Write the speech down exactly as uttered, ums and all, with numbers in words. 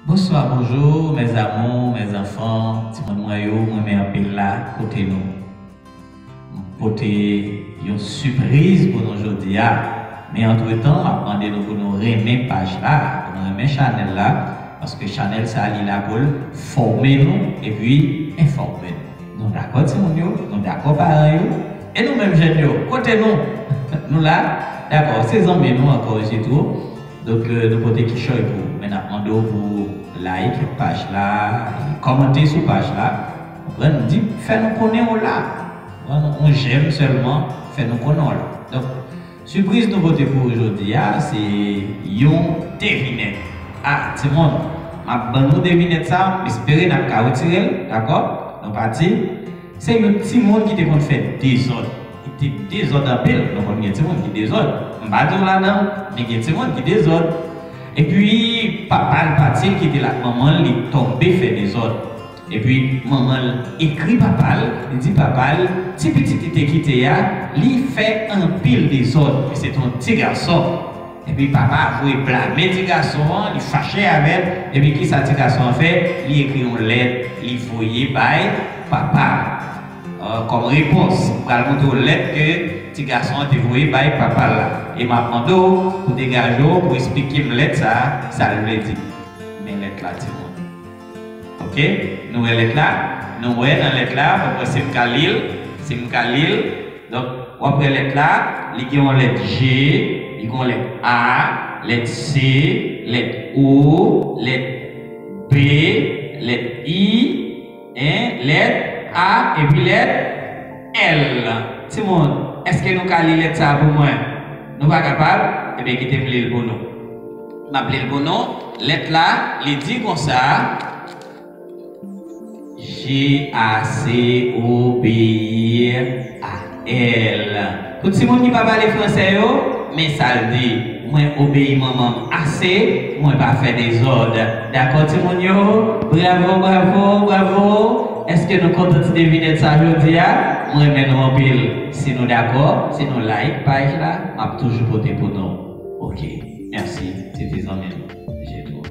Bonsoir, bonjour, mes amours, mes enfants, timoun mwen yo, mwen renmen anpil la, kote nou. M pote yon sipriz pou nou jodi a. Men antretan, m ap mande nou pou nou renmen paj la, pou nou renmen chanèl la, paske chanèl sa li la pou l fòme nou epi enfòme nou. Nou dakò timoun yo, nou dakò paran yo, e nou menm jèn yo, kote nou? Nou la? Dakò, se zanmi nou ankò Jetro. Donk, euh, nou pote kichòy pou ou. Men n ap mande w pou like paj la, kòmante sou paj la. Konprann? Di, fè nou konnen w la. Konprann? Yon jèm sèlman, fè nou konnen w la. Donk, sipriz nou pote pou ou jodi a, se yon devinèt. Ah, timoun, m ap ban nou devinèt sa, m espere n ap ka retire l, dakò? Nou pati. Se yon timoun ki te konn fè dezòd. Li te dezòd anpil. Nou konn gen timoun ki dezòd. M pa di w ladan, men gen timoun ki dezòd. Epi, papa l pati, l kite l ak manman l, li tonbe fè dezòd. Epi, manman l ekri papa l, li di papa l, ti pitit li te kite a, li fè anpil dezòd. Men se te yon ti gason. Epi papa a voye blame ti gason an, li fache avè l. Epi kisa ti gason an fè? Li ekri yon lèt, li voye bay papa. Euh, kòm repons, m pral montre w lèt ke ti gason an te voye bay papa l la. E m ap mande w pou degaje w, pou eksplike m lèt sa a, sa l vle di. Men lèt la, timoun. Ok? Nou wè lèt la? Nou wè nan lèt la, mwen panse m ka li l. Si m ka li l, donk, w ap wè lèt la, li gen yon lèt G, li gen yon lèt A, lèt C, lèt O, lèt B, lèt I, en, lèt A, epi lèt L. Timoun, èske nou ka li lèt sa a pou mwen? Nou pa kapab? Ebyen, kite m li l pou nou. M ap li l pou nou. Lèt la, li di konsa. G A C O B I A L. Pou timoun ki pa pale fransè yo, men sa l di, mwen obeyi manman m ase, mwen pa fè dezòd. Dakò, timoun yo? Bravo, bravo, bravo! Èske nou kontan ti devinèt sa jodi a? Mwen renmen nou anpil. Si nou dakò, si nou like paj la, m ap toujou pote pou nou. Ok, mèsi. Se te zanmi nou, Jetro.